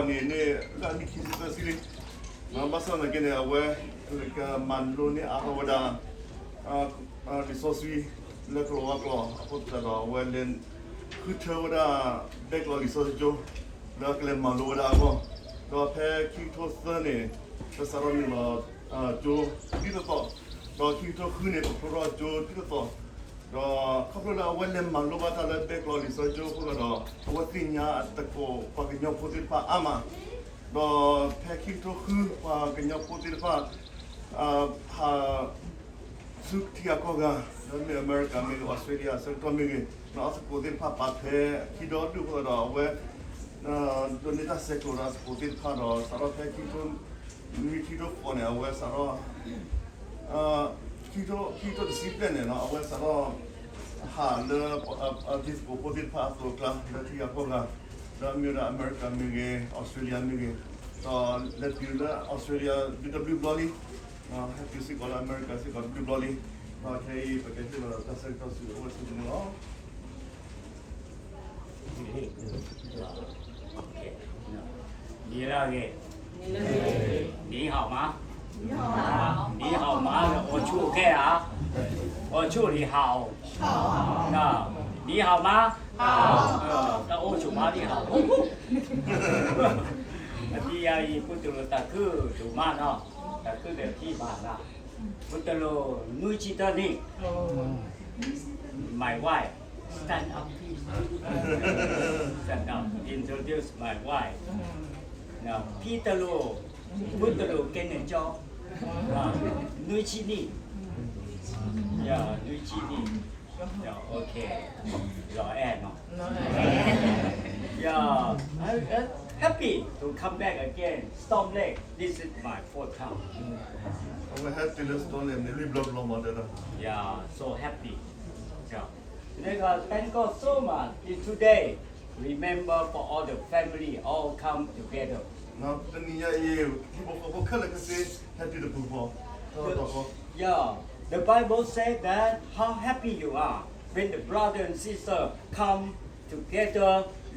န့ၣ်န့ၣ် လၢအနံၣ်ခံဆံသၢဆံလံ. ဘၣ်ဆၣ်သနာ်က့န့ၣ် အဝဲ ကမၤလိန့ၢ်အါထီၣ်ဝဲဒၣ် လံာ်စီဆှံ လၢကလီၤဝါကျိာ်အဃိသတးဒီး အဝဲလဲၤဃုထၢဝဲဒၣ် ဘဲကျိးလံာ်စီဆှံကၠိ လၢကလဲၤမၤလိဝဲဒၣ်အဂီၢ်, ဒီးဖဲခံကထိသၢန့ၣ် ပစးထီၣ်နုာ်လီၤကၠိဒ်သိးသိး, ဒီးခံကထိဃုန့ၣ် ပဖျိထီၣ်ကၠိဒ်သိးသိး, ဒီးခီဖျိလၢအဝဲလဲၤမၤလိဘၣ်တၢ်လၢဘဲကျိးလံာ်စီဆှံကၠိအဃိသတးဒီး အဝဲသ့ၣ်ညါသကိးပှၤကညီဖိသ့ၣ်တဖၣ်အါမး, ဒီးဖဲခံကထိဃု ပှၤကညီဖိသ့ၣ်တဖၣ် ဟး ဆူထံဂၤကီၢ်ဂၤ, ဒီးမ့ၢ်အမဲရကၤမ့ၢ်ဂ့ၤ, အီစထြ့လယါ အဆၢကတီၢ်မ့ၢ်ဂ့ၤ, ဒီးအသကိးသ့ၣ်တဖၣ်ပာ်ထွဲခံဒီဒူၣ်အဃိသတးဒီး အဝဲ ဒိးန့ၢ်တၢ်ဆဲးကျိးဒီးအသကိးသ့ၣ်တဖၣ်ဒီး စးထီၣ်ဖဲခံကထိနွံ ခံကထိဃိးန့ၣ် အဝဲစးထီၣ် ခံကထိ ခံကထိတဆံဘျဲၣ်န့ၣ် အဝဲစးထီၣ် ဟးလၢ ဒ်သကိးဖိသ့ၣ်တဖၣ်အသိးအကျါ လၢထံဂၤကီၢ်ဂၤ, ဒီးမ့ၢ်ဝဲဒၣ်အမဲရကၤမ့ၢ်ဂ့ၤ, အီစထြ့လယါမ့ၢ်ဂ့ၤ, ဒီးလဲၤတုၤလၢအီစထြ့လယါ ဒုးတဘျုးဘျီလံ, ဟဲတုၤစ့ၢ်ကီးလၢအမဲရကၤစ့ၢ်ကီးတဘျုးဘျီလံ, ဒီးခဲအံၤ ပကဟ့ၣ်လီၤတၢ်ဆၢကတီၢ်ဆူအဝဲသ့ၣ်န့ၣ်လီၤ. Okay. နံၤလၢအဂ့ၤ, နံၤဟီၣ်မး, နံၤဟီၣ်မး အိၣ်ဆူၣ်အိၣ်ခဲဧါ, အိၣ်ဆူၣ်လံဟီၣ်, နံၤဟီၣ်မး, တၢ်အိၣ်ဆူၣ်မးလံဟီၣ်, အသံယၤအံၤ ပူတလိၣ်တၢ်ခုၣ်ဒိၣ်မးနီၤ, တၢ်ခုၣ်ဒီးထံၣ်ဘၣ်နၤ, ပူတလိၣ်နွံဆံတၢနံၣ် My wife, stand up, please. Stand up. Introduce my wife. Now, ဖံတလိၣ်, ဖုတလိၣ်ကဲန့ၣ်ကၠီ, နွံဆံနံၣ်, yeah, နွံဆံနံၣ်, yeah, okay. လီၤအဲၣ်နီၤ, yeah, happy to come back again. Storm Lake, this is my fourth time. အဝဲဟဲတုၤလၢ Storm Lake န့ၣ် လွံၢ်ဘျီဘျီမးတဲဒၣ်, yeah, so happy. Yeah. Let us thank God so much. It's today, remember for all the family all come together. တနံၤညါအံၤ ဟံၣ်ဖိဃီဖိခဲလၢာ်ခဲဆ့ ဟဲတုၤတပူၤဃီ, yeah, the Bible said that how happy you are when the brother and sister come together,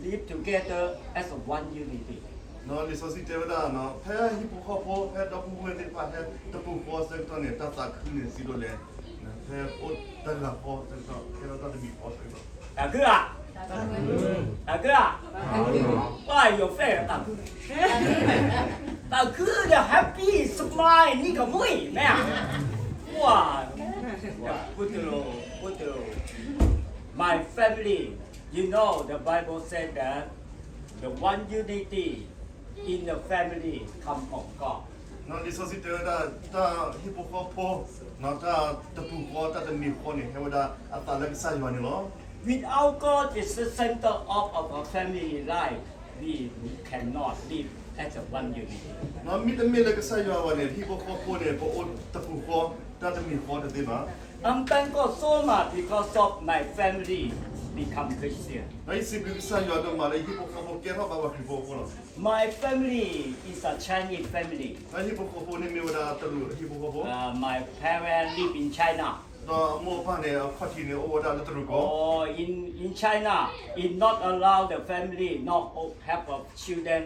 live together as a one unity. လံာ်စီဆှံတဲဝဲဒၣ် ဖဲဟံၣ်ဖိဃီဖိ ဖဲဒီပုၢ်ဝဲၢ်သ့ၣ်တဖၣ်ဟဲတပူၤဃီဆၢကတီၢ်န့ၣ် တၢ်သးခုန့ၣ်စံးဒိၣ်လဲၣ်, ဖဲအိၣ်တဂၤဃီဆၢကတီၢ် ကဲထီၣ်တၢ်တမံၤဃီဆၢကတီၢ်. တၢ်ခုၣ်ဧါ, တၢ်ခုၣ်ဧါ, ပှၤယိၤဖဲတၢ်ခုၣ်, တၢ်ခုၣ်ဒီး happy smile နံၣ်ကမှံ မ့ၢ်ဧါ, ပှၤ, ပူတလိၣ်, ပူတလိၣ်, my family, you know the Bible said that the one unity in the family come from God. လံာ်စီဆှံတဲဝဲဒၣ် တၢ်ဟံၣ်ဖိဃီဖိ တၢ်တပူၤဃီ တၢ်တမံၤဃီန့ၣ် ဟဲဝဲဒၣ်အသးလၢကစၢ်ယွၤန့ၣ်လီၤ. Without God is the center of our family life, we cannot live as a one unity. မ့တမ့ၢ်လၢကစၢ်ယွၤဘၣ်န့ၣ် ဟံၣ်ဖိဃီဖိန့ၣ် ပအိၣ်တပူၤဃီ တၢ်တမံၤဃီတသ့ဘၣ်. I'm thank God so much because of my family become Christian. ဒီးယစံးဘျုးကစၢ်ယွၤဒိၣ်မးလၢယဟံၣ်ဖိဃီဖိကဲထီၣ်ဘၣ်ပှၤခရံာ်ဖိအဃိလီၤ. My family is a Chinese family. ဒီးဟံၣ်ဖိဃီဖိန့ၣ်မ့ၢ်ဝဲဒၣ်တရူးဟံၣ်ဖိဃီဖိ. Uh, my parents live in China. ဒီးအမိၢ်အပၢ်န့ၣ် အခီၣ်ထံးန့ၣ် အိၣ်ဝဲဒၣ်လၢတရူးကီၢ်. Oh, in, in China, it not allow the family not o-, have a children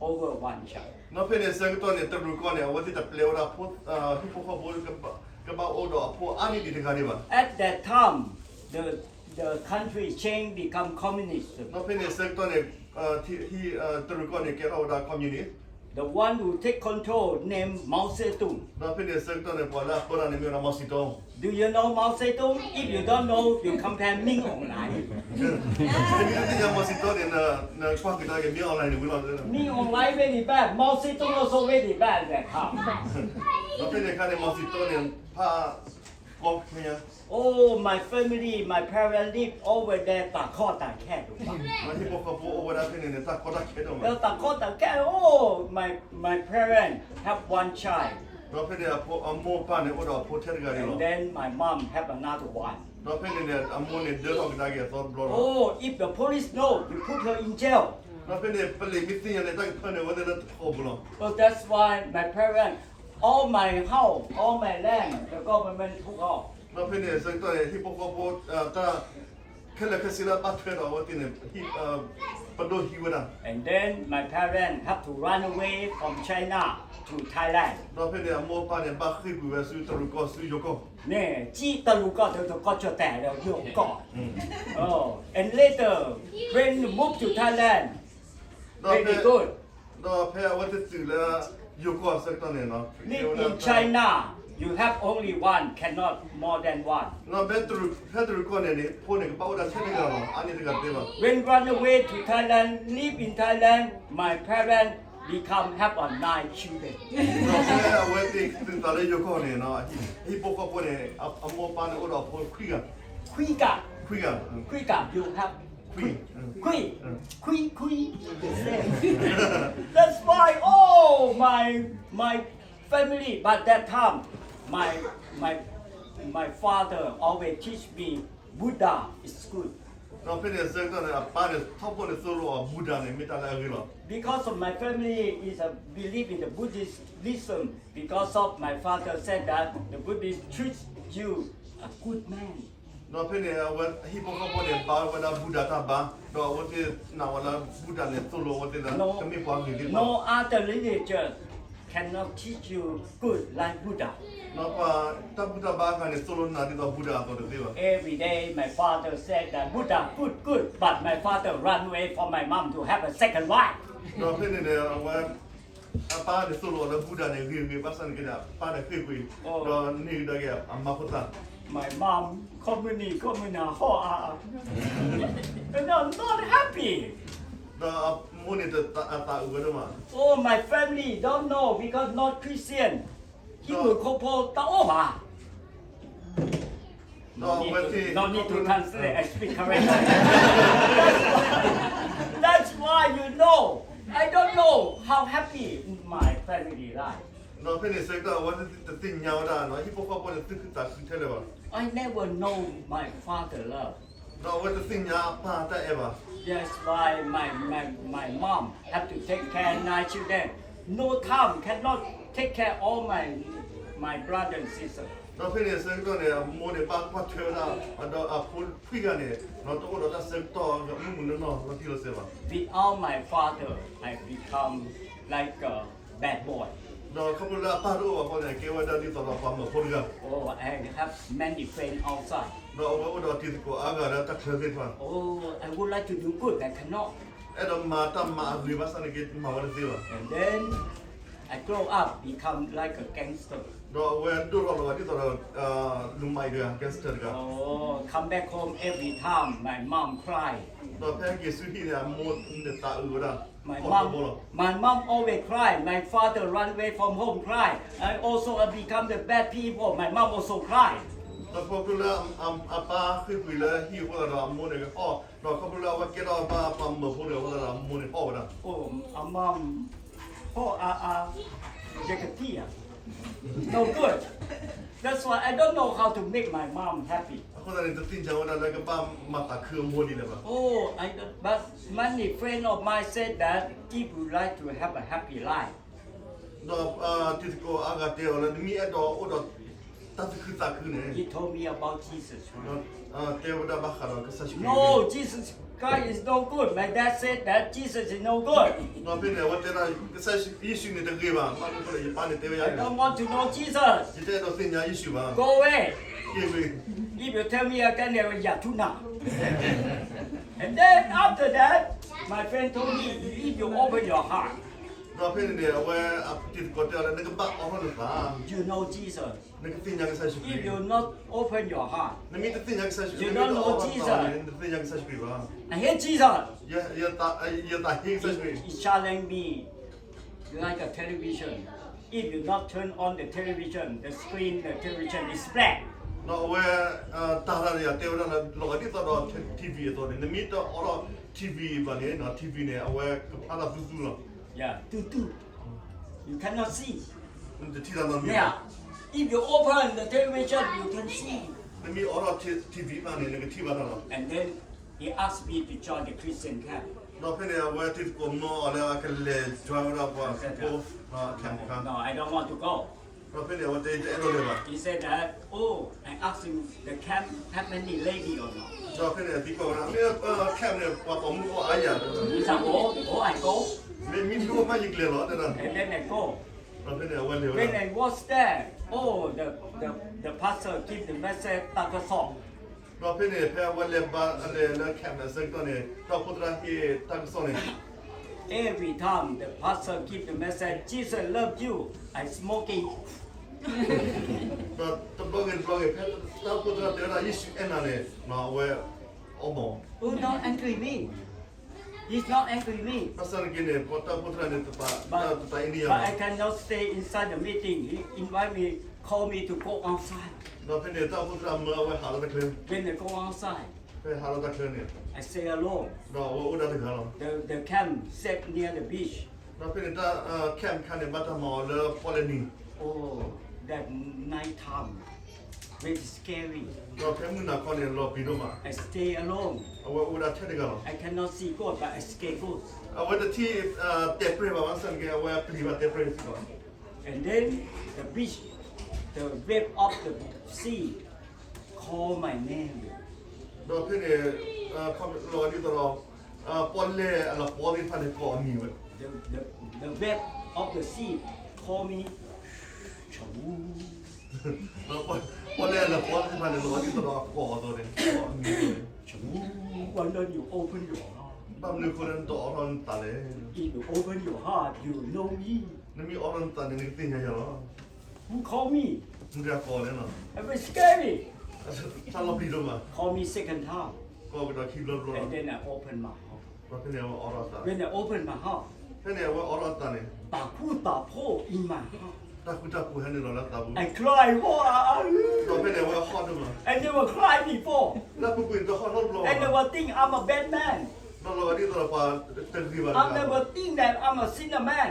over one child. ဒီးဖဲန့ၣ်ဆၢကတီၢ်န့ၣ် တရူးကီၢ်န့ၣ် အဝဲသ့ၣ်တပျဲဝဲဒၣ်ဖိ, ဟံၣ်ဖိဃီဖိ ကဘၣ်အိၣ်ဒီးအဖိအါန့ၢ်ဒံးတဂၤဒံးဘၣ်. At that time, the, the country change become communist. ဒီးဖဲန့ၣ်ဆၢကတီၢ်န့ၣ် တရူးကီၢ်န့ၣ် ကဲထီၣ်ဝဲဒၣ် communist. The one who take control name Mao Zedong. ဒီးဖဲန့ၣ်ဆၢကတီၢ်န့ၣ် ပှၤလၢအပၢတၢ်န့ၣ်မ့ၢ်ဝဲဒၣ် Mao Zedong. Do you know Mao Zedong? If you don't know, you compare Min Aung Hlaing. မ့ၢ်နသ့ၣ်ညါ Mao Zedong န့ၣ် နကွၢ်ကဒါက့ၤ Min Aung Hlaing န့ၣ်ဝံၤလီၤ. Min Aung Hlaing very bad, Mao Zedong also very bad that time. ဒီးဖဲန့ၣ်အခါန့ၣ် Mao Zedong န့ၣ် ဖးကီခဲညါ. Oh, my family, my parents live over there, တၢ်ကီတၢ်ခဲဒိၣ်မး. ဒီးဟံၣ်ဖိဃီဖိအိၣ်ဝဲဒၣ်ဖဲန့ၣ်န့ၣ် တၢ်ကီတၢ်ခဲဒိၣ်မး. ဒီးတၢ်ကီတၢ်ခဲ, oh, my, my parents have one child. ဒီးဖဲန့ၣ်အမိၢ်အပၢ်န့ၣ် အိၣ်ဒီးအဖိထဲတဂၤန့ၣ်လီၤ. And then my mom have another one. ဒီးဖဲန့ၣ်န့ၣ် အမိၢ်န့ၣ်ဒၢထီၣ်ကဒါက့ၤအသီတဘျီလီၤ. Oh, if the police know, you put her in jail. ဒီးဖဲန့ၣ် ပလံးမ့ၢ်သ့ၣ်ညါန့ၣ် တၢ်ကဖၢန့ၣ် အဝဲသ့ၣ်လၢဃိာ်ပူၤလီၤ. So that's why my parents, all my house, all my land, the government took off. ဒီးဖဲန့ၣ်ဆၢကတီၢ်န့ၣ် ဟံၣ်ဖိဃီဖိ တၢ်, ခဲလၢာ်ခဲဆ့လၢအဘၣ်ထွဲဒီးအဝဲသ့ၣ်န့ၣ် ပဒိၣ်ဟံးဝဲဒၣ်. And then my parents have to run away from China to Thailand. ဒီးဖဲန့ၣ် အမိၢ်အပၢ်န့ၣ်ဘၣ်ဃ့ၢ်ကွံာ်ဝဲဆူတရူးကီၢ်ဆူယိၤကီၢ်. န့ၣ် ကံတရူးကီၢ်တကီၢ်ကၠီၣ်တဲာ်ဒီးယိၤကီၢ်. Oh, and later, when move to Thailand, ဒီးဖဲ very good. ဒီးဖဲအဝဲသ့ၣ်တုၤလၢယိၤကီၢ်အဆၢကတီၢ်န့ၣ် Live in China, you have only one, cannot more than one. ဒီးဖဲတရူးကီၢ်န့ၣ်န့ၣ် ဖိန့ၣ်ကဘၣ်အိၣ်ဒၣ်ထဲတဂၤလီၤ, အါန့ၢ်တဂၤတသ့ဘၣ်. When run away to Thailand, live in Thailand, my parents become have a nine children. ဒီးဖဲအဝဲသ့ၣ်တုၤသးလၢယိၤကီၢ်န့ၣ် အဟံၣ်ဖိဃီဖိန့ၣ် အမိၢ်အပၢ်န့ၣ်အိၣ်ဒီးအဖိခွံဂၤ, ခွံဂၤ, ခွံဂၤ, you have ခွံ, ခွံ, ခွံ, ခွံ, ခွံ. That's why, oh, my, my family, but that time, my, my, my father always teach me Buddha is good. ဒီးဖဲန့ၣ်အဆၢကတီၢ်န့ၣ် အပၢ်န့ၣ် ထီဘိန့ၣ်သိၣ်လိအီၤ Buddha န့ၣ် မ့ၢ်တၢ်လၢအဂ့ၤလီၤ. Because of my family is a believe in the Buddhism, because of my father said that the Buddhist treat you a good man. ဒီးဖဲန့ၣ် အဝဲဟံၣ်ဖိဃီဖိန့ၣ် ဘါဝဲဒၣ် Buddha တၢ်ဘါ, ဒီးအဝဲသ့ၣ်နာ်ဝဲလၢ Buddha န့ၣ် သိၣ်လိအဝဲသ့ၣ်လၢ ကမ့ၢ်ပှၤဂ့ၤသ့ၣ်တဖၣ် No other religion cannot teach you good like Buddha. ဒီးပှၤတၢ်ဘူၣ်တၢ်ဘါအဂၤန့ၣ် သိၣ်လိနၤဒ်သိး Buddha အသိးတသ့ဘၣ်. Every day my father said that Buddha good, good, but my father run away from my mom to have a second wife. ဒီးဖဲန့ၣ်န့ၣ် အဝဲ အပၢ်န့ၣ်သိၣ်လိအီၤလၢ Buddha န့ၣ် ဂ့ၤဂ့ၤ ဘၣ်ဆၣ်န့ၣ်က့န့ၣ် အပၢ်န့ၣ်ဃ့ၢ်ကွံာ် ဒီးန့ၢ်ကဒါက့ၤအမါဖိသၣ်. My mom, communist, communist, ဟီၣ်အါအါ, and I'm not happy. ဒီးအမိၢ်န့ၣ် အသးအုးဝဲဒၣ်မး. Oh, my family don't know because not Christian. ဟံၣ်ဖိဃီဖိတအိၣ်ဘၣ်. No need to, no need to translate, I speak correctly. That's why, that's why you know, I don't know how happy my family life. ဒီးဖဲန့ၣ်ဆၢကတီၢ် အဝဲတသ့ၣ်ညါဝဲဒၣ် ဟံၣ်ဖိဃီဖိန့ၣ် သူၣ်ခုသးခုထဲလဲၣ်ဘၣ်. I never know my father love. ဒီးအဝဲတသ့ၣ်ညါအပၢ်တၢ်အဲၣ်ဘၣ်. That's why my, my, my mom have to take care nine children. No time, cannot take care all my, my brother and sister. ဒီးဖဲန့ၣ်ဆၢကတီၢ်န့ၣ် အမိၢ်န့ၣ် ဘၣ်ကွၢ်ထွဲဝဲဒၣ် ဒီးအဖိခွံဂၤန့ၣ် တအိၣ်ဒီးတၢ်ဆၢကတီၢ်မုၢ်မုၢ်နီၢ်နီၢ် လီၤတံၢ်လီၤဆဲးဘၣ်. Without my father, I become like a bad boy. ဒီးခီဖျိလၢအပၢ်တအိၣ်ဘၣ်အဃိန့ၣ် ကဲဝဲဒၣ်ဒ်သိးဒီးပှၤမၢဖိတဂၤ. Oh, I have many friends outside. ဒီးအဝဲအိၣ်ဒီးတံၤသကိးအါဂၤလၢတၢ်ချၢသ့ၣ်တဖၣ်. Oh, I would like to do good, but cannot. အဲၣ်ဒိးမၤတၢ်မၤအဂ့ၤဘၣ်ဆၣ်န့ၣ်က့ မၤဝဲတသ့ဘၣ်. And then I grow up, become like a gangster. ဒီးအဝဲဒိၣ်ထီၣ်လီၤဂာ်ဒ်သိးဒီး လူမၤအံၤတဂၤ gangster တဂၤ. Oh, come back home every time, my mom cry. ဒီးဖဲက့ၤဆူဟံၣ်န့ၣ် အမိၢ်န့ၣ်သးအုးဝဲဒၣ် My ကိးထီဘိလီၤ. Mom, my mom always cry. My father run away from home, cry. I also become the bad people. My mom also cry. ဒီးခီဖျိလၢအပၢ်ဃ့ၢ်ကွံာ်လၢဟံၣ်အဃိသတးဒီး အမိၢ်န့ၣ်ဟီၣ်, ဒီးခီဖျိလၢအဝဲကဲထီၣ်ပှၤမၢဖိတဂၤအဃိသတးဒီး အမိၢ်န့ၣ်ဟီၣ်ဝဲဒၣ်. Oh, a mom, oh, uh, uh, negative, ah. No good. That's why I don't know how to make my mom happy. အဃိသတးန့ၣ် တသ့ၣ်ညါဝဲဒၣ်လၢကဘၣ်မၤသးခုအမိၢ်ဒ်လဲၣ်ဘၣ်. Oh, I, but many friend of mine said that if you like to have a happy life, ဒီးတံၤသကိးအါဂၤတဲအီၤလၢ နမ့ၢ်အဲၣ်ဒိးအိၣ်ဒီးတၢ်သူၣ်ခုသးခုန့ၣ်, He told me about Jesus Christ. တဲဝဲဒၣ်ဘၣ်ဃးဒီးကစၢ်ယ့ၣ်ၡူးခရံာ်. No, Jesus Christ is no good. My dad said that Jesus is no good. ဒီးဖဲန့ၣ် အဝဲတဲဒၣ် ကစၢ်ယ့ၣ်ၡူးန့ၣ်တဂ့ၤဘၣ်, ဘၣ်မနုၤအဃိလဲၣ် ယပၢ်န့ၣ်တဲဝဲယၤ, I don't want to know Jesus. ယတအဲၣ်ဒိးသ့ၣ်ညါယ့ၣ်ၡူးဘၣ်. Go away. က့ၤကွံာ်. If you tell me again, I will ယၤထူနၤ. And then after that, my friend told me, if you open your heart, ဒီးဖဲန့ၣ်န့ၣ် အဝဲတံၤသကိးတဲအီၤလၢ နကဘၣ်အိးထီၣ်နသး, you know Jesus. နကသ့ၣ်ညါကစၢ်ယ့ၣ်ၡူးခရံာ်. If you not open your heart, နမ့ၢ်တသ့ၣ်ညါကစၢ်ယ့ၣ်ၡူးခရံာ်, you don't know Jesus. နတသ့ၣ်ညါကစၢ်ယ့ၣ်ၡူးခရံာ်ဘၣ်. I hate Jesus. ယသးဟ့ကစၢ်ယ့ၣ်ၡူးခရံာ်. He challenge me like a television. If you not turn on the television, the screen, the television is black. ဒီးအဝဲတၢ်တၢ်န့ၣ် တဲဝဲဒၣ်လၢ လီၤဂာ်ဒ်သိးဒီး TV အသိးန့ၣ် နမ့ၢ်တအိးထီၣ် TV ဘၣ်န့ၣ် TV န့ၣ် အဝဲကဖျါထီၣ်သူသူလီၤ. Yeah, သူသူ. You cannot see. နတထံၣ်တၢ်နီတမံၤဘၣ်. Yeah. If you open the television, you can see. နမ့ၢ်အိးထီၣ် TV ဘၣ်န့ၣ် နကထံၣ်ဘၣ်တၢ်လီၤ. And then he asked me to join the Christian camp. ဒီးဖဲန့ၣ် အဝဲတံၤသကိးမၢအီၤလၢ အကလဲၤ join ဝဲဒၣ်ပှၤခရံာ်ဖိ camp တခါ. No, I don't want to go. ဒီးဖဲန့ၣ် အဝဲတဲ တအဲၣ်ဒိးလဲၤဘၣ်. He said that, oh, I asked him, the camp have many lady or not? ဒီးဖဲန့ၣ် အသံကွၢ်ဝဲဒၣ် မ့ၢ် camp န့ၣ် ပှၤပိာ်မုၣ်အိၣ်အါယၤ. He said, oh, oh, I go. မ့ၢ်မ့ၢ်မ့ၢ်အိၣ်မး ယကလဲၤလီၤ တဲဒၣ်. And then I go. ဒီးဖဲန့ၣ် အဝဲလဲၤဝဲဒၣ်. When I was there, oh, the, the, the pastor give the message တၢ်ကစီၣ် ဒီးဖဲန့ၣ် ဖဲအဝဲလဲၤဘါ အလဲၤလၢ camp န့ၣ်အဆၢကတီၢ်န့ၣ် တၢ်အိၣ်ဖှိၣ်သရၣ်ဟ့ၣ်တၢ်ကစီၣ်န့ၣ် Every time the pastor give the message, Jesus love you, I smoking. ဒီးတဘျီဂ့ၤတဘျီဂ့ၤ ဖဲတၢ်အိၣ်ဖှိၣ်သရၣ်တဲဝဲဒၣ် ယ့ၣ်ၡူးအဲၣ်နၤန့ၣ် အဝဲအီမီၤ. Who not angry me? He's not angry me. ဘၣ်ဆၣ်သနာ်က့န့ၣ် ပှၤတၢ်အိၣ်ဖှိၣ်သရၣ်န့ၣ် တပာ် But, တပာ်အ့န့ၢ်ယၤ but I cannot stay inside the meeting. He invite me, call me to go outside. ဒီးဖဲန့ၣ် တၢ်အိၣ်ဖှိၣ်သရၣ်မၢအဝဲဟးထီၣ်တၢ်ချၢ When I go outside, ဖဲဟးထီၣ်တၢ်ချၢန့ၣ် I stay alone. ဒီးအဝဲအိၣ်ဒၣ်တဂၤလီၤ. The, the camp set near the beach. ဒီးဖဲန့ၣ်တၢ် camp တခါန့ၣ် ဘၣ်တၢ်မၤအီၤလၢပီၣ်လဲၣ်နံၤ. Oh, that night time, very scary. ဒီးဖဲမုၢ်နၤခီန့ၣ် လီၤပျံၤဒိၣ်မး. I stay alone. အဝဲအိၣ်ဒၣ်ထဲတဂၤလီၤ. I cannot see God, but I scare ghost. အဝဲတထံၣ် တဲပြဲၢ်ဘၣ် ဘၣ်ဆၣ်သနာ်က့ အဝဲပျံၤဘၣ်တဲပြဲၢ်စ့ၢ်ကီး And then the beach, the wave of the sea call my name. ဒီးဖဲန့ၣ် လီၤဒ်သိးဒီး ပီၣ်လဲၣ်အလၤပီသ့ၣ်တဖၣ်န့ၣ် ကိးအမံၤဝဲ The, the, the wave of the sea call me. ဒီးပီၣ်လဲၣ်အလၤပီသ့ၣ်တဖၣ်န့ၣ် လီၤဒ်သိးဒီးအကိးအသိးန့ၣ် ကိးအမံၤဝဲ Why don't you open your heart? ဘၣ်မနုၤအဃိလၢနတအိးထီၣ် နသးလဲၣ်. If you open your heart, you know me. နမ့ၢ်အိးထီၣ်နသးန့ၣ် နကသ့ၣ်ညါယၤလီၤ. Who call me? မတၤကိးလဲၣ်လီၤ. Very scary. တၢ်လီၤပျံၤဒိၣ်မး. Call me second time. ကိးကဒီးခံဘျီတဘျီလီၤ. And then I open my heart. ဒီးဖဲန့ၣ်အဝဲအိးထီၣ်အသး When I open my heart, ဖဲန့ၣ်အဝဲအိးထီၣ်အသးန့ၣ် တၢ်ဃူတၢ်ဖိး in my heart. တၢ်ဃူတၢ်ဖိးဟဲနုာ်လီၤလၢအသးပူၤ I cry, oh, I, ဒီးဖဲန့ၣ်အဝဲဟီၣ်ဒိၣ်မး I never cry before. လၢအပူၤကွံာ်န့ၣ်တဟီၣ်နီတဘျီဘၣ်. I never think I'm a bad man. ဒီးလီၤဂာ်ဒ်သိးဒီးပှၤတဂ့ၤဘၣ်တဂ့ၤဘၣ် I never think that I'm a sinner man.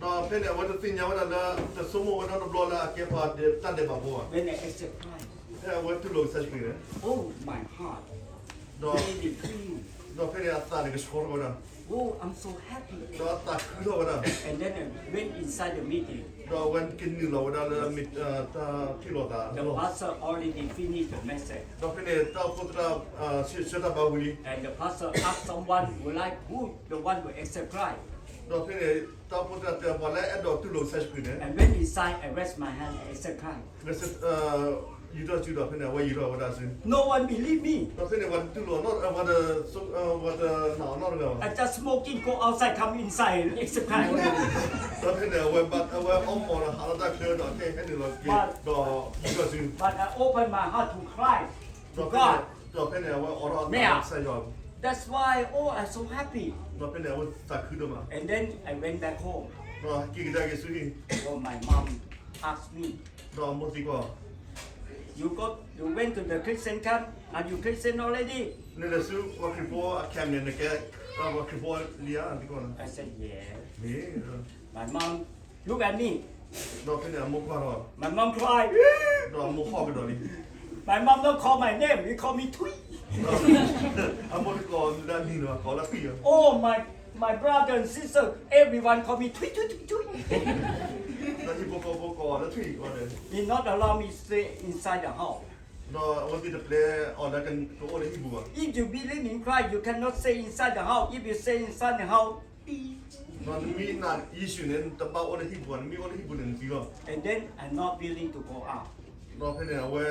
ဒီးဖဲန့ၣ်အဝဲတသ့ၣ်ညါဝဲဒၣ်လၢ တဆိကမိၣ်ဝဲဒၣ်နီတဘျီလၢအကဲပှၤတၢ်ဒဲးဘးဖိဘၣ်. When I accept Christ, ဖဲအဝဲတူၢ်လိာ်ကစၢ်ယ့ၣ်ၡူးခရံာ်န့ၣ် oh, my heart, ဒီး very free. ဒီးဖဲန့ၣ်အသးန့ၣ်ကဆှီထီၣ်ဝဲဒၣ် Oh, I'm so happy. ဒီးအသးခုထီၣ်ဝဲဒၣ် And then I went inside the meeting. ဒီးအဝဲကနုာ်လီၤဝဲဒၣ်လၢ တၢ်ထံၣ်လိာ်သး The pastor already finished the message. ဒီးဖဲန့ၣ်တၢ်အိၣ်ဖှိၣ်သရၣ် ဆၢတၢ်ဘါဝံၤလံ And the pastor asked someone who like who the one who accept Christ. ဒီးဖဲန့ၣ် တၢ်အိၣ်ဖှိၣ်သရၣ်တဲပှၤလၢအဲၣ်ဒိးတူၢ်လိာ်ကစၢ်ယ့ၣ်ၡူးခရံာ်န့ၣ် And when inside, I raise my hand and accept Christ. ယူၤထီၣ်စုဒီးဖဲန့ၣ် အဝဲယူၤထီၣ်ဝဲဒၣ်စု No one believe me. ဒီးဖဲန့ၣ် ပှၤတတူၢ်လိာ်နီတဂၤ ပှၤတနာ်အီၤနီတဂၤဘၣ်. I just smoking, go outside, come inside, accept Christ. ဒီးဖဲန့ၣ် အဝဲဘၣ် အဝဲအီမီၤဒီးဟးလီၤတၢ်ချၢဒီးခဲအံၤဟဲနုာ်လီၤက့ၤ ဒီးယူၤထီၣ်စု But I open my heart to Christ, to God. ဒီးဖဲန့ၣ် အဝဲအိးထီၣ်အသးကစၢ်ယွၤ That's why, oh, I'm so happy. ဒီးဖဲန့ၣ် အဝဲသးခုဒိၣ်မး And then I went back home. ဒီးက့ၤကဒါက့ၤဆူဟံၣ် So my mom asked me, ဒီးအမိၢ်သံကွၢ် You go, you went to the Christian camp? Are you Christian already? နလဲၤဆူပှၤခရံာ်ဖိအ camp န့ၣ် နကဲပှၤခရံာ်ဖိလံဧါ သံကွၢ် I said, yes. မ့ၢ် My mom look at me. ဒီးဖဲန့ၣ်အမိၢ်ကွၢ်ထီၣ် My mom cry. ဒီးအမိၢ်ဟီၣ်ကဒီးလံ My mom don't call my name, he call me Thuy. အမိၢ်တကိးလၢအမံၤလၢၤဘၣ် ကိးလၢထွံၣ်ဧၢ Oh, my, my brother and sister, everyone call me Thuy, Thuy, Thuy, Thuy. ဒီးဟံၣ်ဖိဃီဖိကိးလၢထွံၣ်ဝဲန့ၣ် He not allow me stay inside the house. ဒီးအဝဲသ့ၣ်တပျဲအီၤလၢကအိၣ်လၢဟံၣ်ပူၤဘၣ် If you believe in Christ, you cannot stay inside the house. If you stay inside the house, ဒီးနမ့ၢ်နာ်ယ့ၣ်ၡူးန့ၣ် နတဘၣ်အိၣ်လၢဟံၣ်ပူၤဘၣ် နမ့ၢ်အိၣ်လၢဟံၣ်ပူၤန့ၣ် နသံလီၤ And then I'm not willing to go out. ဒီးဖဲန့ၣ် အဝဲ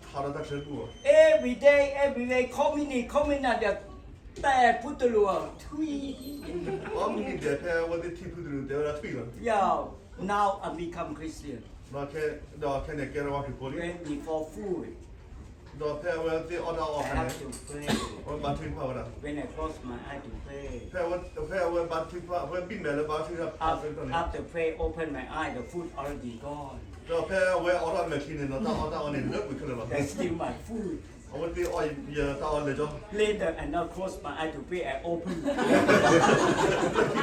ဟးထီၣ်တၢ်ချၢတဘူၣ်ဘၣ် Every day, every day, call me, call me, ဒီး တဲဖုတလူး ထွံၣ် အီမံၤဒဲး ဖဲအဝဲသ့ၣ်ထံၣ်ဖုတလူး တဲဝဲဒၣ်ထွံၣ်လီၤ Yeah, now I become Christian. ဒီးခဲအံၤန့ၣ် ကဲထီၣ်ပှၤခရံာ်ဖိလံ When before food, ဒီးဖဲအဝဲသ့ၣ်အီၣ်တၢ်အီၣ်အခါန့ၣ် After pray, အဝဲဘါထုကဖၣ်ဝဲဒၣ် when I close my eye to pray, ဖဲအဝဲ ဖဲအဝဲဘါထုကဖၣ် ဖဲဘံၣ်မဲာ်လၢဘါထုကဖၣ် after pray, open my eye, the food already gone. ဒီးဖဲအဝဲအိးထီၣ်မဲာ်ချံန့ၣ်ဒီး တၢ်အီၣ်တၢ်အီန့ၣ် လၢကွံာ်ခဲလၢာ်လီၤ That's still my food. အဝဲသ့ၣ်အီၣ်ယတၢ်အီၣ်လၢာ်ကၠီ Later, I not close my eye to pray, I open.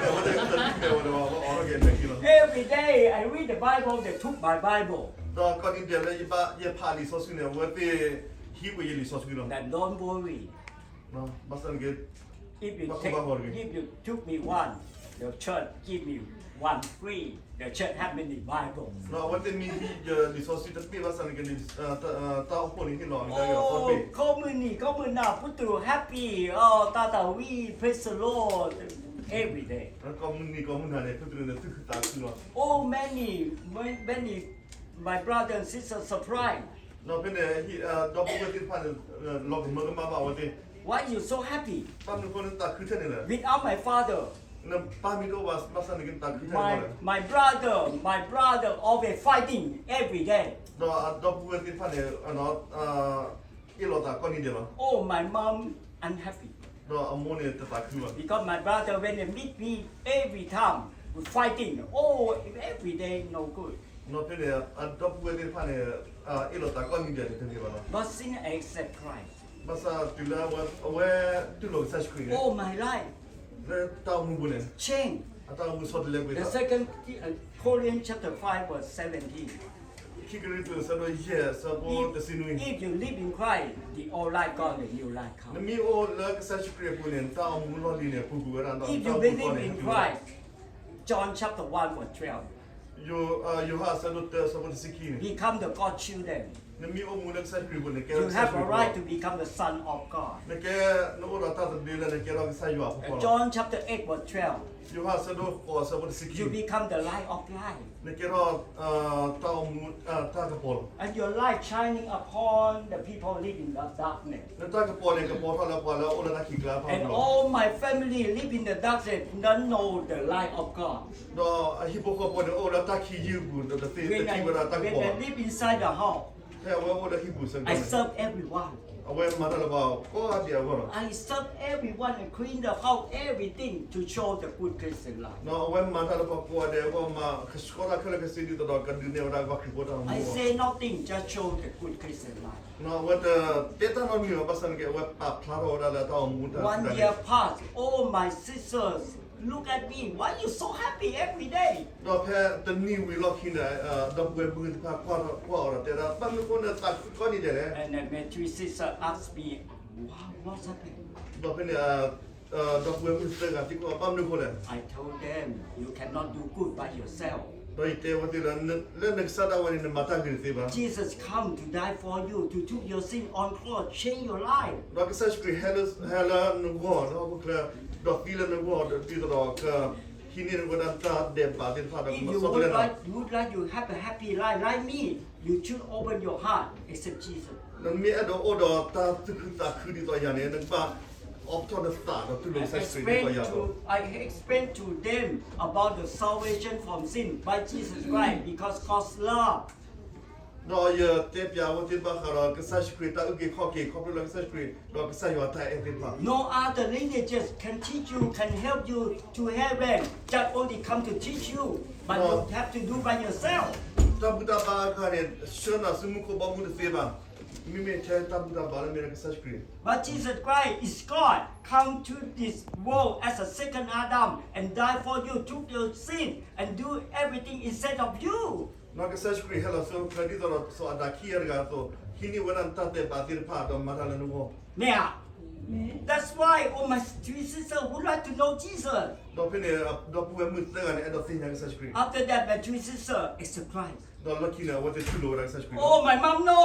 အဝဲသ့ၣ်တၢ်မဲာ်ဝဲဒီး အဝဲအိးထီၣ်က့ၤမဲာ်ချံလီၤ Every day I read the Bible, they took my Bible. ဒီးကိးနံၤဒဲးလၢယဘၣ် ယဖးလံာ်စီဆှံန့ၣ် အဝဲသ့ၣ်ဟံးကွံာ်ယလံာ်စီဆှံလီၤ Then don't worry. ဘၣ်ဆၣ်န့ၣ်က့ If you take, if you took me one, the church give me one free. The church have many Bibles. အဝဲသ့ၣ်မ့ၢ်ဟံးလံာ်စီဆှံတဘ့ၣ်ဘၣ်ဆၣ်န့ၣ်က့ၤ တၢ်အိၣ်ဖှိၣ်န့ၣ်ဟ့ၣ်လီၤကဒါက့ၤအီၤသီဘ့ၣ်. ကိးမုၢ်နံၤ ကိးမုၢ်နၤ ပတုာ် happy, တၢ်သးဝံၣ် praise the Lord every day. ကိးမုၢ်နံၤ ကိးမုၢ်နၤန့ၣ် ပတုာ်န့ၣ်သူၣ်ခုသးခုလီၤ. Oh, many, many, my brother and sister surprised. ဒီးဖဲန့ၣ် ဒီပုၢ်ဝဲၢ်သ့ၣ်တဖၣ်န့ၣ် လီၤကမၢကမၣ်ဘၣ်အဝဲသ့ၣ်. Why you so happy? ဘၣ်မနုၤအဃိနသးခုထဲန့ၣ်လဲၣ်. Without my father, နပၢ်မ့ၢ်တအိၣ်ဘၣ်ဘၣ်ဆၣ်န့ၣ်က့ၤနသးခုထဲန့ၣ်လဲၣ်. My brother, my brother always fighting every day. ဒီးအဒီပုၢ်ဝဲၢ်သ့ၣ်တဖၣ်န့ၣ် အ့ၣ်လိာ်သးကိးနံၤဒဲးလီၤ. Oh, my mom unhappy. ဒီးအမိၢ်န့ၣ်တသးခုဘၣ်. Because my brother when they meet me every time we fighting. Oh, every day no good. ဒီးဖဲန့ၣ် အဒီပုၢ်ဝဲၢ်သ့ၣ်တဖၣ်န့ၣ် အ့ၣ်လိာ်သးကိးနံၤဒဲးန့ၣ်တန့ၢ်ဘၣ်လီၤ. But since I accept Christ, ဘၣ်ဆၣ်တုၤလၢအဝဲတူၢ်လိာ်ကစၢ်ယ့ၣ်ၡူးခရံာ်န့ၣ် oh, my life လၢတၢ်အိၣ်မူပူၤန့ၣ် change. အတၢ်အိၣ်မူဆီတလဲကွံာ်. The second Corinthians chapter five verse seventeen. ခံကရံၣ်သူး အဆၢဒိၣ်ယဲၢ် အဆၢဖိတဆံနွံ. If you live in Christ, the old life gone, the new life come. နမ့ၢ်အိၣ်လၢကစၢ်ယ့ၣ်ၡူးခရံာ်အပူၤန့ၣ် နတၢ်အိၣ်မူလီၢ်လံၤန့ၣ် ပူၤကွံာ်ဝဲဒၣ်ဒီး If you believe in Christ, John chapter one verse twelve. ယိၤဟၣ်အဆၢဒိၣ်တၢ အဆၢဖိတဆံခံန့ၣ် Become the God children. နမ့ၢ်အိၣ်မူလၢကစၢ်ယ့ၣ်ၡူးခရံာ်အပူၤန့ၣ် နကဲ You have a right to become the son of God. နကဲ နအိၣ်ဒီးတၢ်သဘျ့လၢနကဲထီၣ်ကစၢ်ယွၤအဖိခွါလီၤ. John chapter eight verse twelve. ယိၤဟၣ်အဆၢဒိၣ်ဃိး အဆၢဖိတဆံခံ You become the light of life. နကဲထီၣ် တၢ်အိၣ်မူ တၢ်ကပီၤလီၤ. And your light shining upon the people living in darkness. နတၢ်ကပီၤန့ၣ် ကပီၤထီၣ်လၢပှၤလၢအအိၣ်လၢတၢ်ခံးကျါအဖီခိၣ်လီၤ. And all my family live in the darkness, don't know the light of God. ဒီးအဟံၣ်ဖိဃီဖိန့ၣ် အိၣ်လၢတၢ်ခံးယုၢ်အပူၤ ဒီးတသ့တထံၣ်ဝဲဒၣ်တၢ်ကပီၤဘၣ်. When I live inside the house, ဖဲအဝဲအိၣ်လၢဟံၣ်ပူၤအဆၢကတီၢ်န့ၣ် I serve everyone. အဝဲမၤတၢ်လၢပှၤကိးဂၤဒဲးအဂီၢ်လီၤ. I serve everyone and clean the house, everything to show the good Christian life. ဒီးအဝဲမၤတၢ်လၢပှၤကိးဂၤဒဲးအဂီၢ် မၤကဆှီတၢ်ခဲလၢာ်ခဲဆ့ဒ်သိးဒီး ကဒုးနဲၣ်ဝဲဒၣ်ပှၤခရံာ်ဖိတၢ်အိၣ်မူအဂီၢ်. I say nothing, just show the good Christian life. အဝဲတတဲတၢ်နီတမံၤဘၣ် ဘၣ်ဆၣ်န့ၣ်က့ၤ အဝဲပာ်ဖျါထီၣ်ဝဲဒၣ်လၢတၢ်အိၣ်မူတၢ် One year passed. Oh, my sisters, look at me. Why you so happy every day? ဒီးဖဲတနံၤဝံၤလီၢ်ခံန့ၣ် ဒီပုၢ်ဝဲၢ်မုၣ်တဖၣ်ကွၢ်အီၤဒီးတဲဒၣ် ဘၣ်မနုၤအဃိနသးခုကိးနံၤဒဲးလဲၣ်. And then my three sisters asked me, what, what's happening? ဒီးဖဲန့ၣ် ဒီပုၢ်ဝဲၢ်မုၣ်သၢဂၤသံကွၢ် ဘၣ်မနုၤအဃိလဲၣ်. I told them, you cannot do good by yourself. ဒီးယတဲအဝဲသ့ၣ်လၢ လၢနကစၢ်ဒၣ်ဝဲန့ၣ် နမၤတၢ်ဂ့ၤတသ့ဘၣ်. Jesus come to die for you, to took your sin on cross, change your life. ဒီးကစၢ်ယ့ၣ်ၡူးခရံာ်ဟဲလၢ ဟဲလၢနဂီၢ် လၢဟီၣ်ခိၣ်ချၢ ဒီးသံလၢနဂီၢ် ဒ်သိးဒီးကဟံးန့ၢ်ဝဲဒၣ်တၢ်ဒဲးဘးသ့ၣ်တဖၣ်ဒီး If you would like, would like you have a happy life like me, you should open your heart, accept Jesus. နမ့ၢ်အဲၣ်ဒိးအိၣ်ဒီးတၢ်သူၣ်ခုသးခုဒ်သိးယၤန့ၣ် နကဘၣ်အိးထီၣ်နသးဒီးတူၢ်လိာ်ကစၢ်ယ့ၣ်ၡူးခရံာ်ဒ်သိးယၤအသိး. I explain to them about the salvation from sin by Jesus Christ because God's love. ဒီးယတဲပျးအဝဲသ့ၣ်ဘၣ်ဃးဒီးကစၢ်ယ့ၣ်ၡူးခရံာ်တၢ်အုၣ်က့ၤခီၣ်က့ၤ ခီဖျိလၢကစၢ်ယ့ၣ်ၡူးခရံာ် ဒီးကစၢ်ယွၤတၢ်အဲၣ်သ့ၣ်တဖၣ်. No other lineages can teach you, can help you to heaven. Just only come to teach you, but you have to do by yourself. တၢ်ဘူၣ်တၢ်ဘါအဂၤန့ၣ် ဆှၢနၤဆူမူခိၣ်ဘီမုၢ်တသ့ဘၣ်. မ့မ့ၢ်ထဲတၢ်ဘူၣ်တၢ်ဘါလၢမ့ၢ်ဒၣ်ကစၢ်ယ့ၣ်ၡူးခရံာ် But Jesus Christ is God, come to this world as a second Adam and die for you, took your sin and do everything instead of you. ဒီးကစၢ်ယ့ၣ်ၡူးခရံာ်ဟဲလီၤဆူချၢဒ်သိးဒီး စီၤအၤဒၣ်ခံဂၤတဂၤအသိး ဟံးန့ၢ်ဝဲဒၣ်နတၢ်ဒဲးဘးသ့ၣ်တဖၣ် ဒီးမၤတၢ်လၢနဂီၢ်. Now, that's why all my three sisters would like to know Jesus. ဒီးဖဲန့ၣ် ဒီပုၢ်ဝဲၢ်မုၣ်သၢဂၤန့ၣ် အဲၣ်ဒိးသ့ၣ်ညါကစၢ်ယ့ၣ်ၡူးခရံာ်. After that, my three sisters accept Christ. ဒီးလီၢ်ခံန့ၣ် အဝဲသ့ၣ်တူၢ်လိာ်ဝဲဒၣ်ကစၢ်ယ့ၣ်ၡူးခရံာ်လီၤ. Oh, my mom, no.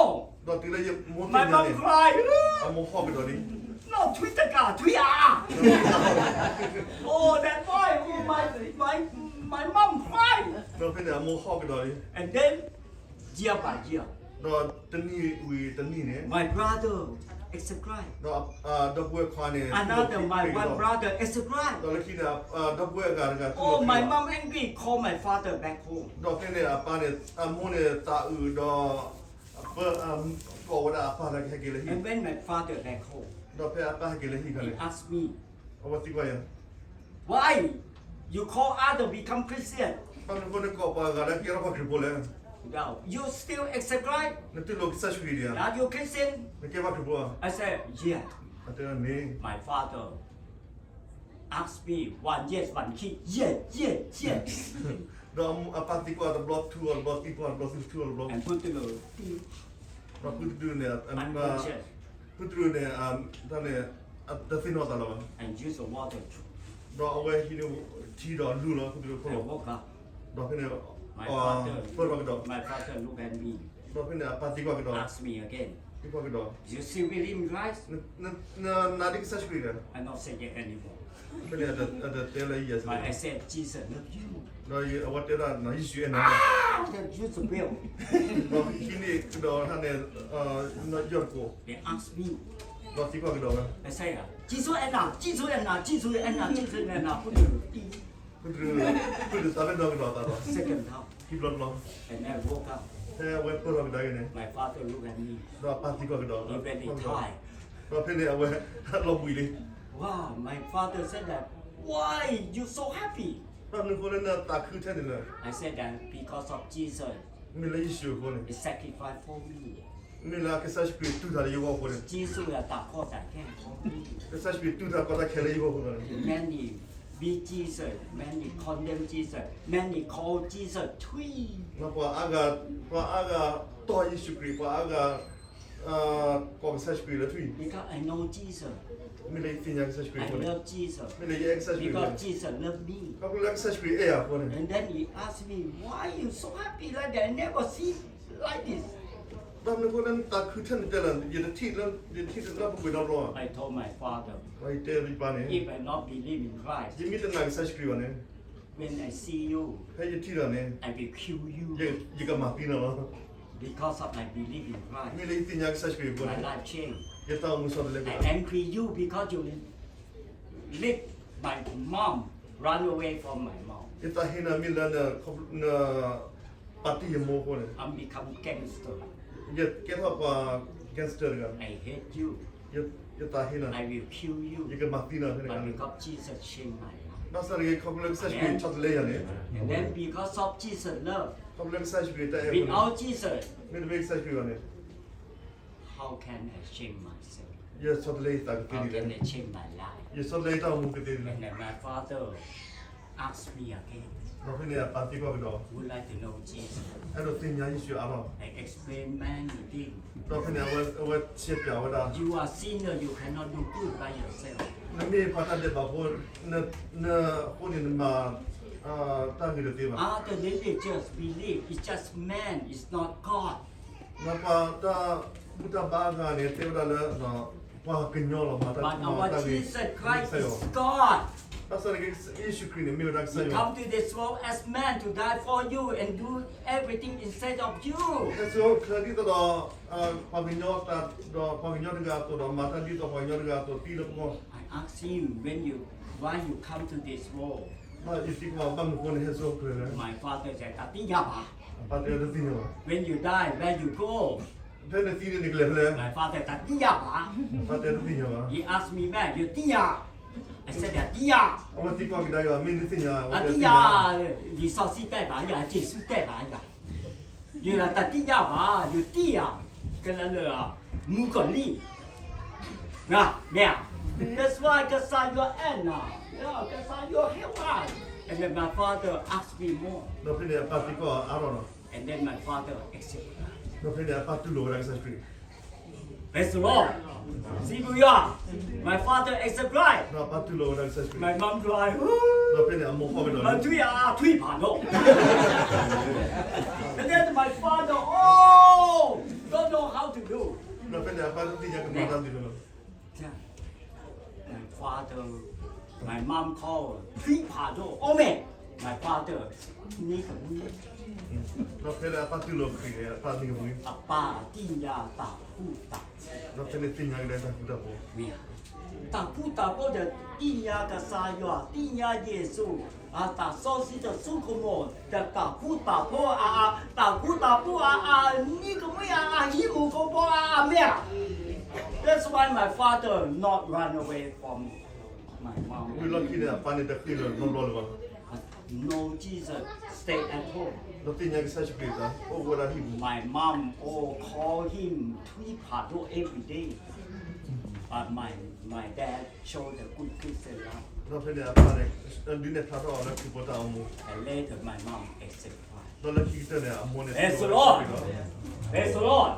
ဒီးတုၤလၢယမိၢ်သ့ၣ်ညါန့ၣ် အမိၢ်ဟီၣ်ကဒီးလံ. No, ထွံၣ်တကး ထွံၣ်အါအါ. Oh, that boy, oh, my, my, my mom cry. ဒီးဖဲန့ၣ် အမိၢ်ဟီၣ်ကဒီးလံ. And then, year by year, ဒီးတနံၣ်ဝံၤတနံၣ်န့ၣ် my brother accept Christ. ဒီးဒီပုၢ်ဝဲၢ်ခွါန့ၣ် another my one brother accept Christ. ဒီးလၢခံန့ၣ် ဒီပုၢ်ဝဲၢ်အဂၤတဂၤ Oh, my mom angry, call my father back home. ဒီးဖဲန့ၣ်အပၢ်န့ၣ် အမိၢ်န့ၣ်သးအုးဒီး ကိးဝဲဒၣ်အပၢ်လၢကဟဲက့ၤလၢဟံၣ်. And when my father back home, ဒီးဖဲအပၢ်ဟဲက့ၤလၢဟံၣ်အခါန့ၣ် he asked me, အဝဲသံကွၢ်ယၤ why you call other become Christian? ဘၣ်မနုၤအဃိနကိးပှၤဂၤလၢကဲထီၣ်ပှၤခရံာ်ဖိလဲၣ်. You still accept Christ? နတူၢ်လိာ်ကစၢ်ယ့ၣ်ၡူးခရံာ်ဒံးဧါ. Are you Christian? နကဲပှၤခရံာ်ဖိဧါ. I said, yeah. အတဲမ့ၢ် My father ask me one yes one key, yes, yes, yes. ဒီးအပၢ်သံကွၢ်တဘျီ ထူအီၤတဘျီ သံကွၢ်တဘျီ သံထူအီၤတဘျီ and put the ဒီးဖုတဒုန့ၣ် ဖုတဒုန့ၣ် တၢ်န့ၣ် တသ့ၣ်နီၣ်သးလၢၤဘၣ်. And use the water. ဒီးအဝဲဟံးန့ၢ်ထံဒီးလူၢ်လီၤ ဖုတဒုခိၣ်လီၤ. And woke up. ဒီးဖဲန့ၣ် my father, ပၢၢ်ထီၣ်ကဒီး, my father look at me, ဒီးဖဲန့ၣ် အပၢ်သံကွၢ်ကဒီး, ask me again, သံကွၢ်ကဒီး, you still believe in Christ? နနာ်ဒ်ကစၢ်ယ့ၣ်ၡူးခရံာ်ဒီး, I not say it anymore. ဖဲန့ၣ် အတတဲလၢယဲၢ်စ့ၢ်, but I said Jesus love you. ဒီးအဝဲတဲဒၣ် ယ့ၣ်ၡူးအဲၣ်နၤ, the Jezebel. ဒီးဟံးန့ၢ်ကဒီးဟးန့ၣ် ယီၢ်တကိး, they ask me, ဒီးသံကွၢ်ကဒီးဝဲ, I say ကစၢ်ယ့ၣ်ၡူးအဲၣ်နၤ, ကစၢ်ယ့ၣ်ၡူးအဲၣ်နၤ, ကစၢ်ယ့ၣ်ၡူးအဲၣ်နၤ, ကစၢ်ယ့ၣ်ၡူးအဲၣ်နၤ, ဖုဒု ဖုဒုသးလၢနီၢ်ကဒီးသးဒီး second time, ခံဘျီတဘျီ, and I woke up, ဖဲအဝဲပၢၢ်ထီၣ်ကဒါက့ၤန့ၣ်, my father look at me, ဒီးအပၢ်သံကွၢ်ကဒီး, he very tired, ဒီးဖဲန့ၣ်အဝဲလီၤဘှံးလံ, wow, my father said that, why you so happy? ဘၣ်မနုၤအဃိလၢနသးခုထဲန့ၣ်လဲၣ်, I said that because of Jesus, မ့ၢ်လၢယ့ၣ်ၡူးအဃိန့ၣ်, he sacrificed for me. မ့ၢ်လၢကစၢ်ယ့ၣ်ၡူးခရံာ်တူၢ်တၢ်လၢယဂီၢ်အဃိန့ၣ်, ကစၢ်ယ့ၣ်ၡူးခရံာ်တူၢ်တၢ်ကီတၢ်ခဲလၢယဂီၢ်အဃိန့ၣ်, many beat Jesus, many condemn Jesus, many call Jesus tree, ပှၤအါဂၤတီၢ်ယ့ၣ်ၡူးခရံာ်, ပှၤအါဂၤကိးကစၢ်ယ့ၣ်ၡူးခရံာ်လၢထွံၣ်, because I know Jesus, မ့ၢ်လၢယသ့ၣ်ညါကစၢ်ယ့ၣ်ၡူးခရံာ်အဃိန့ၣ်, I love Jesus, မ့ၢ်လၢယအဲၣ်ကစၢ်ယ့ၣ်ၡူးခရံာ်အဃိန့ၣ်, because Jesus love me, ခီဖျိလၢကစၢ်ယ့ၣ်ၡူးခရံာ်အဲၣ်ယၤအဃိန့ၣ်, and then he asked me, why you so happy like that? I never see like this. ဘၣ်မနုၤအဃိလၢနသးခုထဲန့ၣ်တဲလၢ ယတထံၣ်လၢ ယတထံၣ်လၢပှဲၤဒီဘျီ, I told my father, ဒီးယတဲယပၢ်န့ၣ်, if I not believe in Christ, ယမ့ၢ်တနာ်ကစၢ်ယ့ၣ်ၡူးခရံာ်ဘၣ်န့ၣ်, when I see you, ဖဲယထံၣ်ဒီးန့ၣ်, I will kill you, ယကမၤသံနၤလီၤ, because of my belief in Christ, မ့ၢ်လၢယသ့ၣ်ညါကစၢ်ယ့ၣ်ၡူးခရံာ်အဃိန့ၣ်, my life change, ယတၢ်အိၣ်မူဆီတလဲကဒီး, I angry you because you leave my mom, run away from my mom, ယသးဟ့နၤမ့ၢ်လၢန ပာ်တံၢ်ယမိၢ်အဃိန့ၣ်, I become gangster, ယကဲထီၣ်ပှၤ gangster တဂၤ, I hate you, ယသးဟ့နၤ, I will kill you, ယကမၤသံနၤဖဲန့ၣ်, but because Jesus change my life, ဘၣ်ဆၣ်တဂ့ၤ ခီဖျိလၢကစၢ်ယ့ၣ်ၡူးခရံာ်ဆီတလဲယၤန့ၣ်, and then because of Jesus love, ခီဖျိလၢကစၢ်ယ့ၣ်ၡူးခရံာ်တၢ်အဲၣ်အဃိန့ၣ်, without Jesus, မ့တမ့ၢ်ကစၢ်ယ့ၣ်ၡူးခရံာ်ဘၣ်န့ၣ်, how can I change myself? ယဆီတလဲယသးကသ့ဒ်လဲၣ်, how can I change my life? ယဆီတလဲယတၢ်အိၣ်မူကသ့ဒ်လဲၣ်, and then my father asked me again, ဒီးဖဲန့ၣ်အပၢ်သံကွၢ်ကဒီး, would like to know Jesus, အဲၣ်ဒိးသ့ၣ်ညါယ့ၣ်ၡူးအါထီၣ်, I explain many things, ဒီးဖဲန့ၣ်အဝဲဆဲးပၠးဝဲဒၣ်, you are sinner, you cannot do good by yourself, နမ့ၢ်ပှၤတၢ်ဒဲးဘးဖိ, နအဃိန့ၣ်နမၤ တၢ်ဂ့ၤတသ့ဘၣ်, other religious belief is just man, is not God, ပှၤတၢ်ဘူၣ်တၢ်ဘါအဂၤန့ၣ် တဲဝဲဒၣ်လၢ ပှၤကညီလီၤ, မၤတၢ် but our Jesus Christ is God, ဘၣ်ဆၣ်န့ၣ် ယ့ၣ်ၡူးခရံာ်န့ၣ် မ့ၢ်ဝဲဒၣ်ကစၢ်ယွၤ, he come to this world as man to die for you and do everything instead of you, ဟဲစိာ်ချၢဒ်သိးဒီး ပှၤကညီတဂၤအသိးဒီး မၤတၢ်ဒ်သိးပှၤကညီတဂၤအသိး သံလၢပဂီၢ်, I ask him, when you, why you come to this world? ယသံကွၢ် ဘၣ်မနုၤအဃိနဟဲစိာ်ချၢလဲၣ်, my father said, တၢ်သ့ၣ်ညါဘၣ်, အပၢ်တဲတသ့ၣ်ညါဘၣ်, when you die, where you go? ဖဲနသံန့ၣ်နကလဲၤဖဲလဲၣ်, my father တၢ်သ့ၣ်ညါဘၣ်, အပၢ်တဲတသ့ၣ်ညါဘၣ်, he asked me back, ယသ့ၣ်ညါ, I said ယသ့ၣ်ညါ, အဝဲသံကွၢ်ကဒါက့ၤ မ့ၢ်နသ့ၣ်ညါ, အသ့ၣ်ညါ, လံာ်စီဆှံတဲဘၣ်ယၤ, ယ့ၣ်ၡူးတဲဘၣ်ယၤ, ယတၢ်သ့ၣ်ညါဘၣ်, ယသ့ၣ်ညါ, ကလၢလၢ မူကီၢ်လံ, မ့ၢ်ဧါ, that's why ကစၢ်ယွၤအဲၣ်နၤ, ကစၢ်ယွၤဟ့ၣ်ဝဲ, and then my father asked me more, ဒီးဖဲန့ၣ်အပၢ်သံကွၢ်အါထီၣ်နီၤ, and then my father accept, ဒီးဖဲန့ၣ်အပၢ်တူၢ်လိာ်ဝဲဒၣ်ကစၢ်ယ့ၣ်ၡူးခရံာ် Praise the Lord. See who you are. My father accept Christ. ဒီးအပၢ်တူၢ်လိာ်ဝဲဒၣ်ကစၢ်ယ့ၣ်ၡူးခရံာ်, my mom cry, ဒီးဖဲန့ၣ်အမိၢ်ဖီၣ်ကဒီး, မၤထွံၣ်အါထွံၣ်ဖးဒိၣ်, and then my father, oh, don't know how to do, ဒီးဖဲန့ၣ်အပၢ်တသ့ၣ်ညါကမၤတၢ်ဒ်လဲၣ်, my father, my mom call, ထွံၣ်ဖးဒိၣ်, oh man, my father, နံၤကမှံ ဒီးဖဲလၢအပၢ်တူၢ်လိာ်ခရံာ်န့ၣ် အပၢ်နံၤကမှံ, အပၢ်သ့ၣ်ညါတၢ်ဃူတၢ်ဖိး, ဒီးဖဲန့ၣ်သ့ၣ်ညါကဒါတၢ်ဃူတၢ်ဖိး, မ့ၢ်ဧါ, တၢ်ဃူတၢ်ဖိးဒီး သ့ၣ်ညါကစၢ်ယွၤ, သ့ၣ်ညါယ့ၣ်ၡူး, အတၢ်စီဆှံတၢ်ဆိကမိၣ်, ဒီးတၢ်ဃူတၢ်ဖိးအါအါ, တၢ်ဃူတၢ်ဖိးအါအါ, နံၤကမှံအါအါ, ဟံးမူးကိးဘီအါအါ, မ့ၢ်ဧါ, that's why my father not run away from my mom. ဝံၤလီၢ်ခံန့ၣ် အပၢ်န့ၣ်တဃ့ၢ်လၢၤနီတဘျီလၢၤဘၣ်. No, Jesus stay at home. ဒီးသ့ၣ်ညါကစၢ်ယ့ၣ်ၡူးခရံာ်အသး အိၣ်ဝဲဒၣ်ဟံၣ်ပူၤ, my mom all call him ထွံၣ်ဖးဒိၣ် every day, but my, my dad show the good Christian life. ဒီးဖဲန့ၣ်အပၢ်န့ၣ် ဒုးနဲၣ်ဖျါထီၣ်အီၤလၢခရံာ်ဖိတၢ်အိၣ်မူ, and later my mom accept Christ. ဒီးလၢခံကတၢၢ်န့ၣ် အမိၢ်န့ၣ် Praise the Lord. Praise the Lord.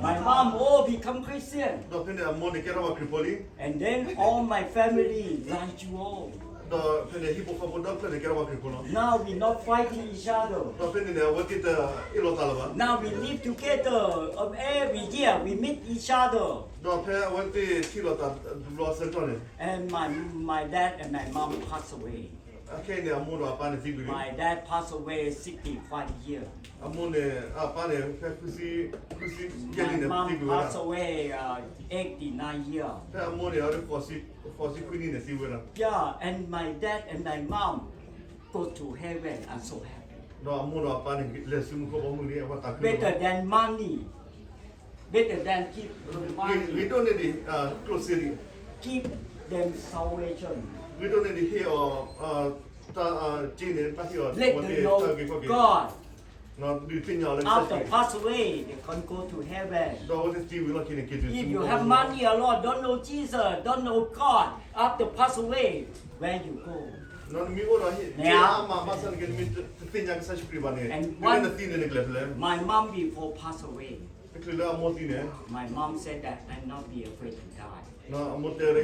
My mom all become Christian. ဒီးဖဲန့ၣ်အမိၢ်န့ၣ်ကဲထီၣ်ဝဲခရံာ်ဖိလံ, and then all my family like you all. ဒီးဖဲန့ၣ် ဟံၣ်ဖိဃီဖိဒီဖျၢၣ်န့ၣ် ကဲထီၣ်ပှၤခရံာ်ဖိလီၤ. Now we not fighting each other. ဒီးဖဲန့ၣ်န့ၣ် အဝဲသ့ၣ်တအ့ၣ်လိာ်သးလၢၤဘၣ်. Now we live together. Um, every year we meet each other. ဒီးဖဲအဝဲသ့ၣ်ထံၣ်လိာ်သးတဘျီအဆၢကတီၢ်န့ၣ် And my my dad and my mom passed away. အခဲအံၤန့ၣ် အမိၢ်ဒီးအပၢ်န့ၣ်သံကွံာ်လံ. My dad passed away sixty-five year. အမိၢ်န့ၣ် အပၢ်န့ၣ် ဖဲဃုဆံ, ဃုဆံယဲၢ်နံၣ်န့ၣ် သံကွံာ်ဝဲဒၣ်. My mom passed away uh, eighty-nine year. ဖဲအမိၢ်န့ၣ် အဝဲဃိးဆံ, ဃိးဆံခွံနံၣ်န့ၣ် သံဝဲဒၣ်. Yeah, and my dad and my mom go to heaven. I'm so happy. ဒီးအမိၢ်ဒီးအပၢ်န့ၣ် လဲၤဆူမူခိၣ်ဘီမုၢ်လံ, အဝဲသးခုလီၤ. Better than money. Better than give money. ဂ့ၤဒိၣ်န့ၢ်ဒံး ကျိၣ်စ့လံ. Give them salvation. ဂ့ၤဒိၣ်န့ၢ်ဒံးဟ့ၣ်အီၤ တၢ်စ့န့ၣ် တၢ်ဟ့ၣ်အီၤ Let them know God. ဒုးသ့ၣ်ညါအီၤလၢ After pass away, they can go to heaven. ဒီးအဝဲသ့ၣ်သံဝံၤလီၢ်ခံန့ၣ် က့ၤတုၤ If you have money a lot, don't know Jesus, don't know God, after pass away, where you go? နမ့ၢ်အိၣ်ဒီးဟ့ၣ်အါမး ဘၣ်ဆၣ်နက့ နမ့ၢ်တသ့ၣ်ညါကစၢ်ယ့ၣ်ၡူးခရံာ်ဘၣ်န့ၣ် နမ့ၢ်နသံန့ၣ် နကလဲၤဖဲလဲၣ်. My mom before pass away, တချုးလၢအမိၢ်သံန့ၣ် my mom said that I not be afraid to die. အမိၢ်တဲဝဲ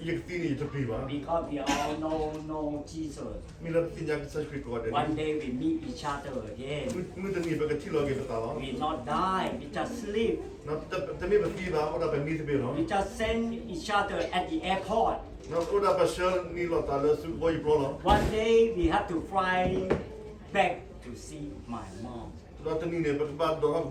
ယကသံန့ၣ် ယတပျံၤဘၣ်. Because we all know know Jesus. မ့ၢ်လၢပသ့ၣ်ညါကစၢ်ယ့ၣ်ၡူးခရံာ်ကိးဂၤဒဲးန့ၣ် One day we meet each other again. မုၢ်တနံၤ ပကထံၣ်လိာ်က့ၤပသးလီၤ. We not die, we just sleep. တမ့ၢ်ပသံဘၣ်, အိၣ်ဒၣ်ပမံသပ့ၤလီၤ. We just send each other at the airport. အိၣ်ဒၣ်ပဆှၢန့ၢ်လိာ်သးလၢဆူကဘီယူၤပျီလီၤ. One day we have to fly back to see my mom. ဒီးတနံၤန့ၣ် ပကဘၣ်ဒိးထီၣ်က